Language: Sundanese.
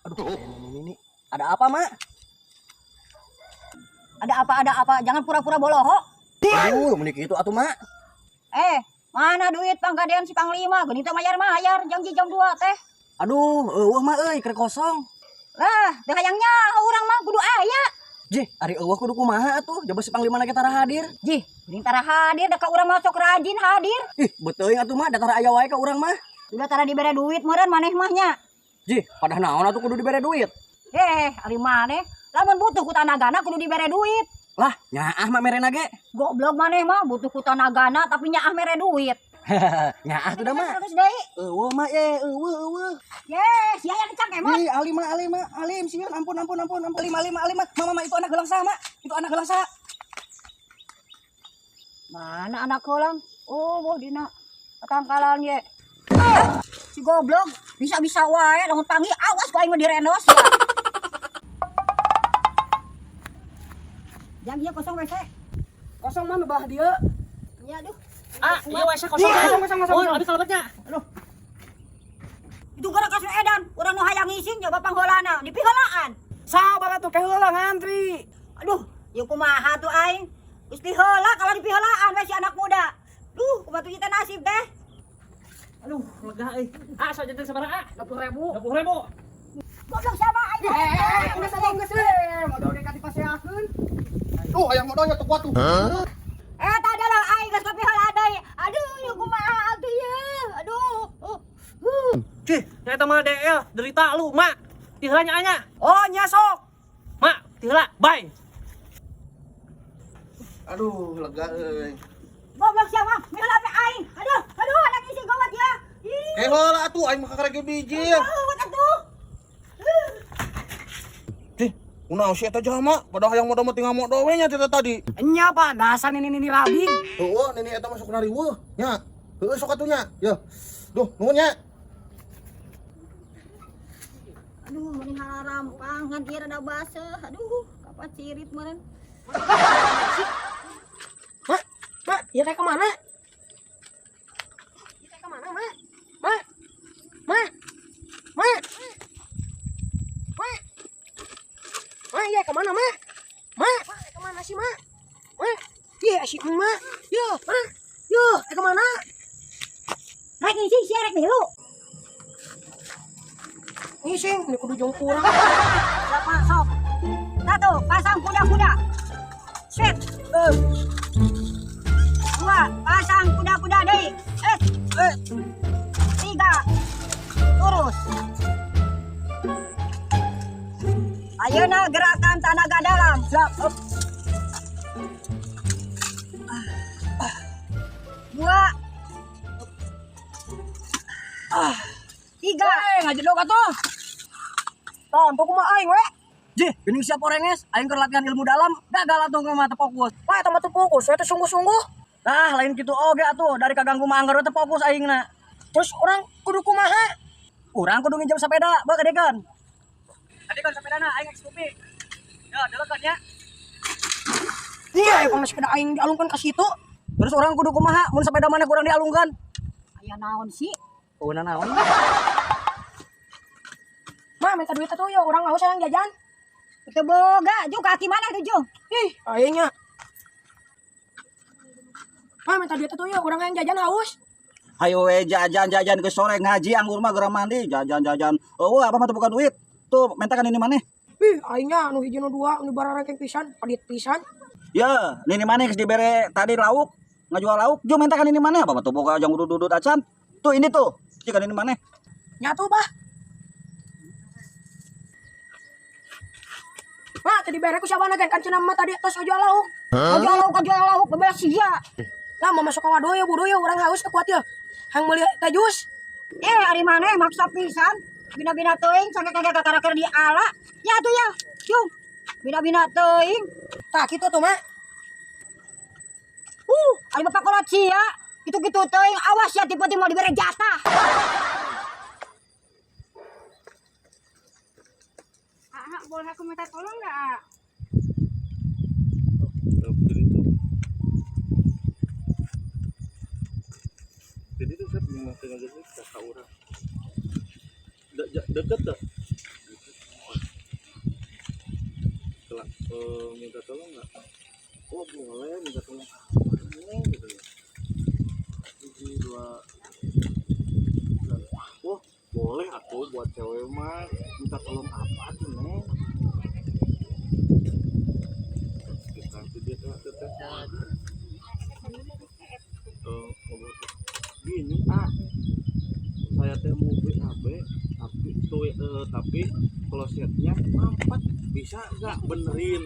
Aduh, ini. Ada apa, Mak? Ada apa, ada apa? Jangan pura-pura boloho. Aduh, meni kitu atuh, Mak. Mana duit panggadean si Panglima? Geuning teh mayar-mayar janji jam 2 teh. Aduh, eueuh mah euy, keur kosong. Lah, teu hayang nyaho urang mah kudu aya. Jih, ari eueuh kudu kumaha atuh? Jaba si Panglima na tara hadir. Jih, geuning tara hadir da ka urang mah sok rajin hadir. Ih, beteuing atuh mah da tara aya wae ka urang mah. Sudah tara dibere duit meureun maneh mah nya. Jih, padah naon atuh kudu dibere duit? Ari maneh lamun butuh ku tanagana kudu dibere duit. Lah, nyaah mah merena ge. Goblok maneh mah butuh ku tanagana tapi nyaah mere duit. Nyaah tuh dah mah. Terus deui. Eueuh mah ye, eueuh eueuh. Ye, sia yang kecang emot. Ih, alim mah, alim mah, alim sieun, ampun ampun ampun ampun. Alim alim alim mah. Mama mah itu anak heulang sama. Itu anak heulang sa. Mana anak heulang? Oh, boh dina tangkalan ye. Si goblok bisa-bisa wae lamun panggil awas ku aing mah direnos ya. Jang ieu kosong WC. Kosong mah nu belah dieu. Ya aduh. Ah, iya WC kosong. Kosong kosong kosong. Oh, abi kalebetnya. Aduh. Itu gara kasus edan, urang nu hayang ngising coba pangheulana, dipiheulaan. Sabar atuh ke heula ngantri. Aduh, ieu kumaha tuh aing? Geus diheula kalau dipiheulaan we si anak muda. Duh, kumaha tuh kita nasib teh. Aduh, lega euy. Ah, sok janten sabaraha? 20.000. 20.000. Goblok siapa aing? Geus atuh geus we. Modal ge ka dipaseakeun. Tuh, hayang modalnya tuh kuat tuh. Eta adalah aing geus kapiheulaan deui. Aduh, ieu kumaha atuh ieu? Aduh. Cih, nya eta mah DL, derita lu, Mak. Tiheula nya anya. Oh, nya sok. Mak, tiheula, bye. Aduh, lega euy. Goblok siapa? Miheula pe aing. Aduh, aduh anak isi gawat ya. Ih, Ke heula atuh aing mah kakarek bijil. gawat atuh. Cih, kunaon sih eta jalma? Padahal hayang modal mah tinggal modal we nya teh tadi. Nya Pak, dasar nini rabing. Heueuh, nini eta masuk nariweuh nya. Heueuh sok atuh nya. Yeuh. Duh, nuhun nya. Aduh, meni halarampang ngan ieu rada baseuh. Aduh, kapan cirit meureun. Mak, mak, ieu teh kemana? Ieu teh kemana, mak? Mak, mak, mak, mak, mak, ieu kemana, mak? Mak, mak, kemana sih, mak? Mak, ieu si emak, yo, mak, yo, kemana? Rek ngising sia rek milu. Ngising, ini kudu jeung kurang. Siapa sok? Satu, pasang kuda-kuda. Set. Dua, pasang kuda-kuda deui. Tiga, lurus. Ayeuna gerakan tenaga dalam. Siap. Up. Dua. Tiga. Ngajedog atuh. Tonton kumaha aing we? Jih, geuning siap orenges, aing keur latihan ilmu dalam, gagal atuh mah teu fokus. Wah, eta mah teu fokus, saya teh sungguh-sungguh. Nah, lain kitu oge atuh, dari kaganggu mah anggar we teu fokus aingna. Terus orang kudu kumaha? Urang kudu nginjem sepeda, bae kadekan. Kadekan sepedana aing XUP. Ya, delekan ya. Iya, kalau sepeda aing dialungkan ke situ. Terus orang kudu kumaha mun sepeda mana kurang dialungkan? Aya naon sih? Oh, naon? Ma, minta duit atuh ya, urang haus hayang jajan. Teu boga, jung kaki mana tuh jung? Ih, aingnya. Ma, minta duit atuh ya, urang hayang jajan haus. Hayo we jajan-jajan ke sore ngaji anggur mah geura mandi jajan-jajan. Oh, apa mah teu bukan duit. Tuh mentakan ini maneh. Ih, aingnya anu hiji nu dua, anu bararengkeng pisan, padit pisan. Ya, nini maneh geus dibere tadi lauk, ngajual lauk. Jo mentakan ini maneh apa mah teu boga jang dudut acan. Tuh ini tuh. Jika ini maneh. Nyatu, Bah. Ma, tadi bere ku siapa kan cenah mah tadi tos ngajual lauk. Ngajual lauk, ngajual lauk, bebas sia. Lah, mau masuk ke waduh ya, bodoh ya, urang haus teu kuat ya. Hang meuli teh jus. Ari maneh maksa pisan. Bina-bina teuing sangka-sangka kakara di ala. Ya atuh ya, jung. Bina-bina teuing. Tah kitu tuh, Mak. Ari bapak kolot sia. Gitu-gitu teuing, awas ya tipe-tipe mau dibere jatah. Ah, boleh aku minta tolong nggak? Jadi tuh saya belum masih ngajar kakak orang. Dekat tak? Minta tolong nggak? Oh boleh, minta tolong apa Neng gitu ya. Hiji, dua, tiga. Oh boleh, aku buat cewek mah minta tolong apa tuh, Neng? Kita tuh dia tuh tuh, tuh. Ngobrol tuh. Gini, ah, saya teh mau BAB tapi tuh tapi klosetnya mampet, bisa nggak benerin?